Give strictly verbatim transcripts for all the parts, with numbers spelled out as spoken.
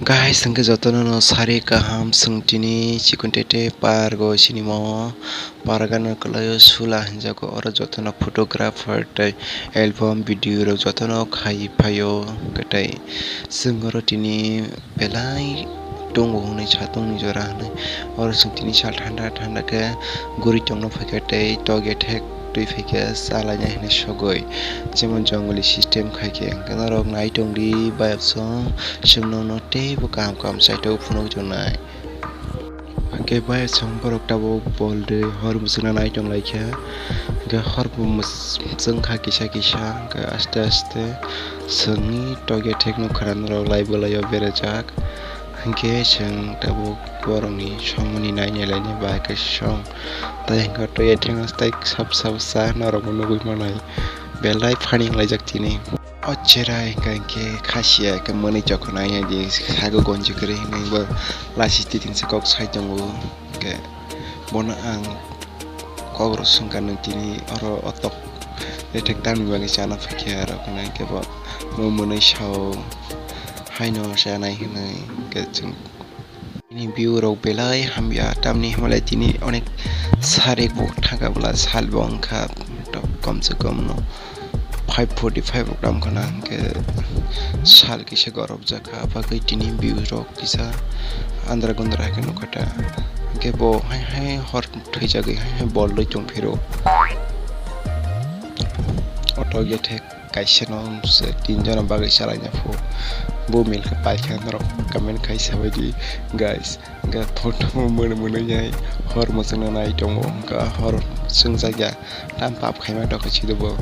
Guys, hwnkhe jotono no sari kaham, chwng tini chikon tete park o sinimo, park ano kwlaio sula hinjago, oro jotono photographer tei album video rok jotono khai phaio, hwnkhe tei chwng oro tini belai tongo hwnwi satung ni jora hwnwi, oro chwng tini sal thanda thanda khe guri tongno phaikha tei togya thek twi phaikha chalaina hinwi sogwi, jemon jongoli system khaikhe, hwnkhe norok nai tongdi bayapsong. Chwng nokno teibo kaham kaham saitok phunuk tongnai. Hwnkhe bai chwng borok tabuk bol rwi hor mwchwngna nai tong lai kha. Hwnkhe hor bo mwchwng kha kisa kisa, hwnkhe aste aste chwngni togya thekno khwra norok lai bolai o berajak. Hwnkhe chwng tabuk borokni songmani nai nai lainai bahai khe song. Tai hwnkhe togya thekno tai sap sap cha norokbo nugui manai. Belai funny wnglaijak tini. O cherai hwnkha hinkhe khasiya khe mwnwi choknai ya di sago gonji kwrwi hinwi bo lachi twi tingsa kok sai tongo. Hinkhe bono ang kok rw swngkha, nwng tini oro o tok rethek tamni bagwi chana phaikha aro hwnwi hinkhe bo mwnwi sao haino chanai hinwi hinkhe chwng. Bini view rok belai hamya, tamni hwnba lai tini onek sarik bo thangka bwla sal bo wngkha, kom se kom no five forty five rok tamo khna, hwnkhe sal kisa gorok jakha, abagwi tini view rok kisa andra gundra hai khe nukha ta, hwnkhe bo hai hai hor thwijagwi hai hai bol rwi tongphiro. Auto gate thek. Kaisa no se tin jona bagwi chalaina phu. Bo milkha paikha norok comment khai sabaidi guys. Hwnkhe photo bo mwnwi mwnwi hai hor mwchangno nai tongo. Hwnkhe hor chwngjak ya tam pap khaima tongkha chido bo.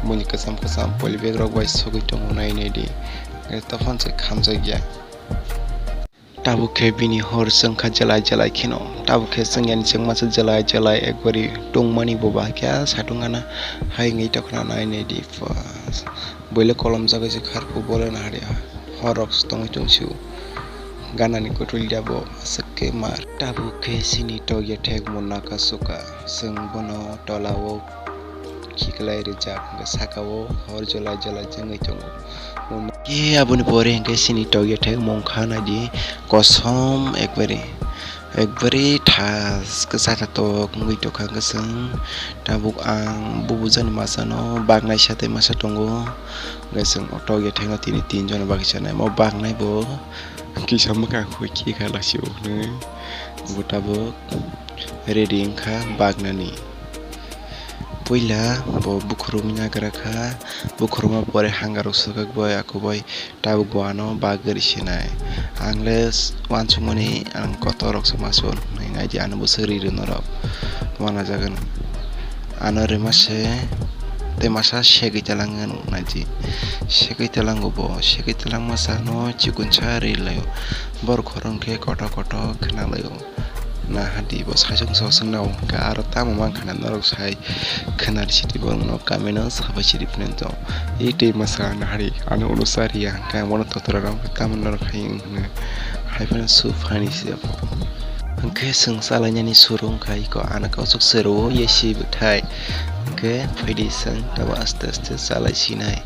Muni kwcham kwcham polybag rok bai sogwi tongo nai nai di. Hwnkhe tophon se khamjak ya. Tabuk khe bini hor chwngkha jelai jelai kheno. Tabuk khe chwngyani chwngmasa jelai jelai ekbari tongmani bo bahai khe ah satung gana hai wngwi tongkhna nai nai di. Buile kolom jagwi se kharkhu bole nahari ah. Hor rok se tongwi tong sio. Ganani kwtwlya bo aswk khe mar. Tabuk khe chini togya thek munna ka suka. Chwng bono tola o khiklai rijak, hwnkhe saka o hor jolai jolai chwngwi tongo. Khe aboni pore hwnkhe chini togya thek mungkha naidi kosom ekbari, ekbari thas kwchar tok wngwi tongkha hwnkhe chwng tabuk ang bubujani masa no baknai sa tei masa tongo, hwnkhe chwng o togya thek no tini tin jona bagwi chanai, omo baknai bo kisa mwkhang hui khikha lasio hwnwi bo tabuk. Ready wngkha baknani. Puila bo bukhurumwi nagra kha, bukhuruma pore hangarok swkak bai, ako bai tabuk bo ano bagwi rwsinai. Ang le s-, uansukmani ang kotor rok se ma suan hwnwi naidi, ano bwswk ri rw norok uanajagan. Ano rwma se tei masa segwi talang nw naidi. Segwi talango bo, segwi talangma sa no chikonsa ri laio. Borok khorang khe kotor kotor khna laio. Nahadi bo saichung sosung nao hwnkha aro tamo mankha na norok sai khwnari sidi borokno kamino sabai sidi phunento. I twi masa nahari ano ulo sariya hwnkha bono totora rok tamo norok hai wng hwnkha hai phano su phani se bo. Hwnkhe chwng chalainani suru wngkha iko ano kosok sero ye si bwthai hwnkhe phaidi chwng tamo aste aste chalai sinai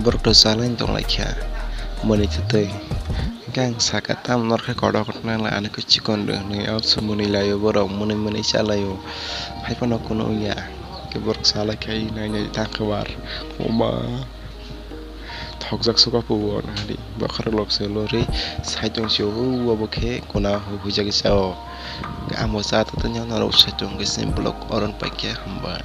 borok to chalaini tonglaikha mwnwi twtwi. Hwnkhe ang saka, tamo norokhe kotor kotor nang lai, ano khe chikon rw hwnwi, o se mwnwi laio borok, mwnwi mwnwi cha laio, hai phano kunu wngya. Hwnkhe borok cha lai khe ai nai nai tang khe bar, oma thokjak suka phubo nahadi, bokhorok lok se lorwi sai tong sio, o obo khe kuna huijagwi chao. Hwnkhe ang bo cha tongtoni norok sai tong khe chini vlog oro no paikha, hambai.